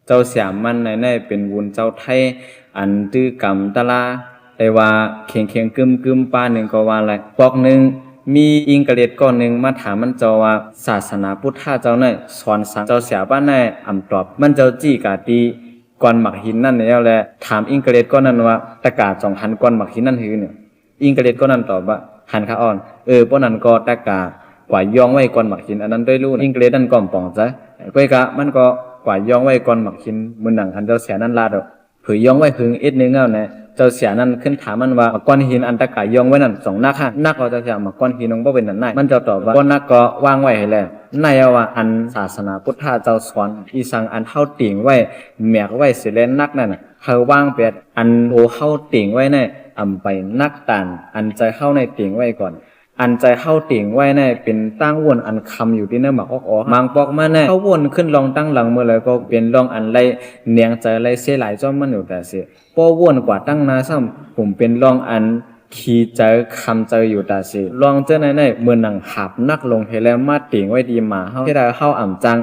ເຈົ້າສຽມມັນໃນໃນເປັນວຸນເຈົ້າໄທ ອັນຕື້ກຳຕະລາ ແຕ່ວ່າເຄັ່ງໆກຶມໆປານໜຶ່ງກໍວ່າໄດ້. ປອກໜຶ່ງ ມີອີງກະເລັດກ້ອນໜຶ່ງມາຖາມມັນເຈົ້າວ່າ ສາສະໜາພຸດທະເຈົ້າໃນສອນສັງ ເຈົ້າສຽມບ້ານໃນອຳຕອບ ມັນເຈົ້າຈີ້ກາຕີກອນໝາກຫີນນັ້ນແລ້ວ ແລະ ຖາມອີງກະເລັດກ້ອນນັ້ນວ່າ ຕະກາຈອງຫັນກອນໝາກຫີນນັ້ນຫຼື ນີ້. ອີງກະເລັດກ້ອນນັ້ນຕອບວ່າ ຫັນຄະອອນ. ເອີ ປ້ອນນັ້ນກໍຕະກາກວາດຍ່ອງໄວ້ກອນໝາກຫີນອັນນັ້ນດ້ວຍລູ. ອີງກະເລັດນັ້ນກໍບໍ່ປອງໃຈ ກ້ອຍກະມັນກໍກວາດຍ່ອງໄວ້ກອນໝາກຫີນ ເໝືອນໜັງອັນເຈົ້າສຽມນັ້ນລາດອອກ. ເຜີຍຍ່ອງໄວ້ເຖິງເອັດໜຶ່ງແລ້ວແນະ ເຈົ້າສຽມນັ້ນຂຶ້ນຖາມມັນວ່າ ກ້ອນຫີນອັນຕະກາຍ່ອງໄວ້ນັ້ນ ສອງໜັກຫະ ໜັກບໍ່ເຈົ້າສຽມ? ມາກ້ອນຫີນນ້ອງບໍ່ເປັນອັນໃນ. ມັນເຈົ້າຕອບວ່າ ບໍ່ໜັກກໍວາງໄວ້ຫັ້ນແຫຼະ. ໃນເອົາວ່າ ອັນສາສະໜາພຸດທະເຈົ້າສອນ ອີ່ສັງອັນເຮົາຕິງໄວ້ ແບກໄວ້ເສຍແລະໜັກນັ້ນນະ ເຮົາວາງແປດ ອັນໂຕເຮົາຕິງໄວ້ໃນ ອຳໄປໜັກຕານ ອັນໃຈເຮົາໃນຕິງໄວ້ກ່ອນ. ອັນໃຈເຮົາຕິງໄວ້ໃນ ເປັນຕາງວົນອັນຄຳຢູ່ທີ່ໃນໝາກອອກອອ ມາງປອກມາໃນ ເຮົາວົນຂຶ້ນລ່ອງຕັ້ງຫຼັງເມື່ອໃດ ກໍເປັນລ່ອງອັນໄລແນງໃຈ ໄລເສຍຫຼາຍຈ້ອມມັນຢູ່ຕາເສ. ພໍວົນກວ່າຕັ້ງໜ້າຊ້ຳ ຜົມເປັນລ່ອງອັນຄີໃຈຄຳໃຈຢູ່ຕາເສ. ລ່ອງເຈົ້າໃນໃນ ເໝືອນໜັງຫາບໜັກລົງເຮັດແລ້ວມາຕິງໄວ້ທີ່ໝາເຮົາ ເຮັດໃຫ້ເຮົາອຳຈັ່ງ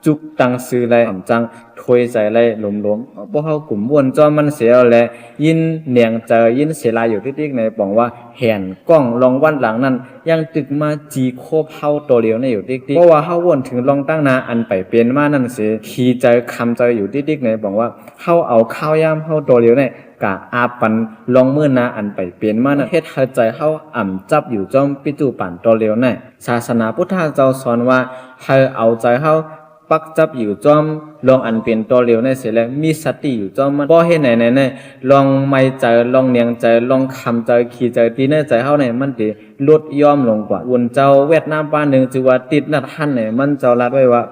ຈຸກຕັ້ງຊື່ໄດ້ ອຳຈັ່ງໂທຍໃຈໄດ້ລົມໆ. ພວກເຮົາກຸມວົນຈ້ອມມັນເສຍແລ້ວ ແລະ ຍິນແນງໃຈ ຍິນເສຍລາຍຢູ່ຕິກໆໃນ ປອງວ່າແຫນກ້ອງລອງວັນຫຼັງນັ້ນ ຍັງຕຶກມາຈີ່ໂຄບເຮົາຕໍ່ລຽວໃນຢູ່ຕິກໆ. ເພາະວ່າເຮົາວົນເຖິງລອງຕັ້ງໜ້າອັນໄປເປັນມານັ້ນເສ ຄີໃຈຄຳໃຈຢູ່ຕິກໆໃນ ປອງວ່າເຮົາເອົາຄາວຍາມເຮົາຕໍ່ລຽວໃນ ກະອາບປັນລອງມື້ໜ້າອັນໄປເປັນມານັ້ນ ເຮັດໃຫ້ໃຈເຮົາອຳຈັບຢູ່ຈ້ອມປິດຈຸບັນຕໍ່ລຽວໃນ. ສາສະໜາພຸດທະເຈົ້າສອນວ່າ ໃຫ້ເອົາໃຈເຮົາ ປັກຈັບຢູ່ຈ້ອມລອງອັນເປັນຕໍ່ລຽວໃນເສ ແລະ ມີສະຕິຢູ່ຈ້ອມມັນ. ບໍ່ເຮັດໃນໃນໃນ ລອງໄມໃຈ ລອງແນງໃຈ ລອງຄຳໃຈ ຄີໃຈ ທີ່ໃນໃຈເຮົາໃນ ມັນຊິຫຼຸດຢ່ອມລົງກວ່າ. ວຸນເຈົ້າຫວຽດນາມປານໜຶ່ງ ຊື່ວ່າ ຕິດນັດ ຮັນ ໃນ ມັນເຈົ້າລາດໄວ້ວ່າ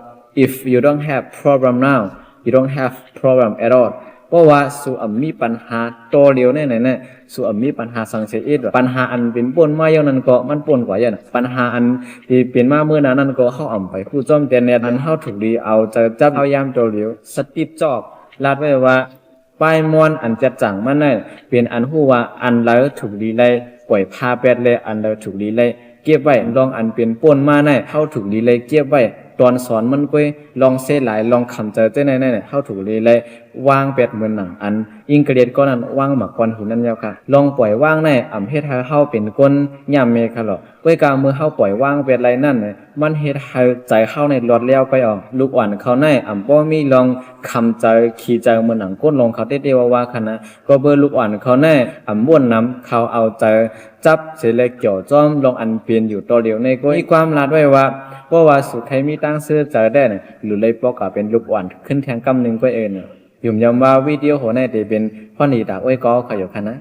If you don't have problem now, you don't have problem at all. ເພາະວ່າສູອາມີປັນຫາຕໍ່ລຽວໃນໃນໃນ ສູອາມີປັນຫາສັງເສຍອີກ. ບັນຫາອັນເປັນປົນມາຢ່າງນັ້ນກໍມັນປົນກວ່າຢ່າງນັ້ນ. ບັນຫາອັນທີ່ເປັນມາເມື່ອໜ້ານັ້ນກໍເຮົາອຳໄປຮູ້ຈ້ອມແຕ່ແນດ. ອັນເຮົາຖືກດີເອົາໃຈຈັບເຮົາຍາມຕໍ່ລຽວ. ສະຕິບຈອບລາດໄວ້ວ່າ ປ້າຍມ່ອນອັນຈັດຈັ່ງມາໃນ ເປັນອັນຮູ້ວ່າອັນໃດຖືກດີໄລປ່ອຍພາແປດ ແລະ ອັນໃດຖືກດີໄລເກັບໄວ້. ລອງອັນເປັນປົນມາໃນ ເຮົາຖືກດີໄລເກັບໄວ້ ຕອນສອນມັນກ້ອຍ. ລອງເສຍຫຼາຍ ລອງຄຳໃຈເຈົ້າໃນໃນ ເຮົາຖືກດີໄລ ວາງແປດເໝືອນໜັງອັນອີງກະເລັດກ້ອນນັ້ນວາງໝາກກ້ອນຫີນນັ້ນແລ້ວກະ ລອງປ່ອຍວາງໃນ ອຳເຮັດໃຫ້ເຮົາເປັນຄົນຫຍ້ຳແມ່ຄະເລາະ. ກ້ອຍກະເມື່ອເຮົາປ່ອຍວາງແປດໄລນັ້ນ ມັນເຮັດໃຫ້ໃຈເຮົາໃນລອດແລ້ວໄປອອກ. ລູກອ່ອນເຂົາໃນ ອຳບໍ່ມີລອງຄຳໃຈຂີ້ໃຈເໝືອນໜັງກົ້ນລອງເຂົາເຕະໆວ່າໆຂະນະ ກໍເບີລູກອ່ອນເຂົາໃນ ອຳບ່ວນນຳເຂົາເອົາໃຈຈັບເສແລະກ່ຽວຈ້ອມລອງອັນເປັນຢູ່ຕໍ່ລຽວໃນ ກໍມີຄວາມລາດໄວ້ວ່າ ເພາະວ່າສຸດທ້າຍມີຕັ້ງເຊື່ອໃຈໄດ້ນະ ຫຼືໄລປອກກະເປັນລູກອ່ອນຂຶ້ນແທງກຳໜຶ່ງກ້ອຍເອີນ. ຍືນຢັນວ່າວິດີໂອໂຫໃນເຕເປັນພອນດີຕາໂອ້ຍກໍເຂົາຢູ່ຄະນະ.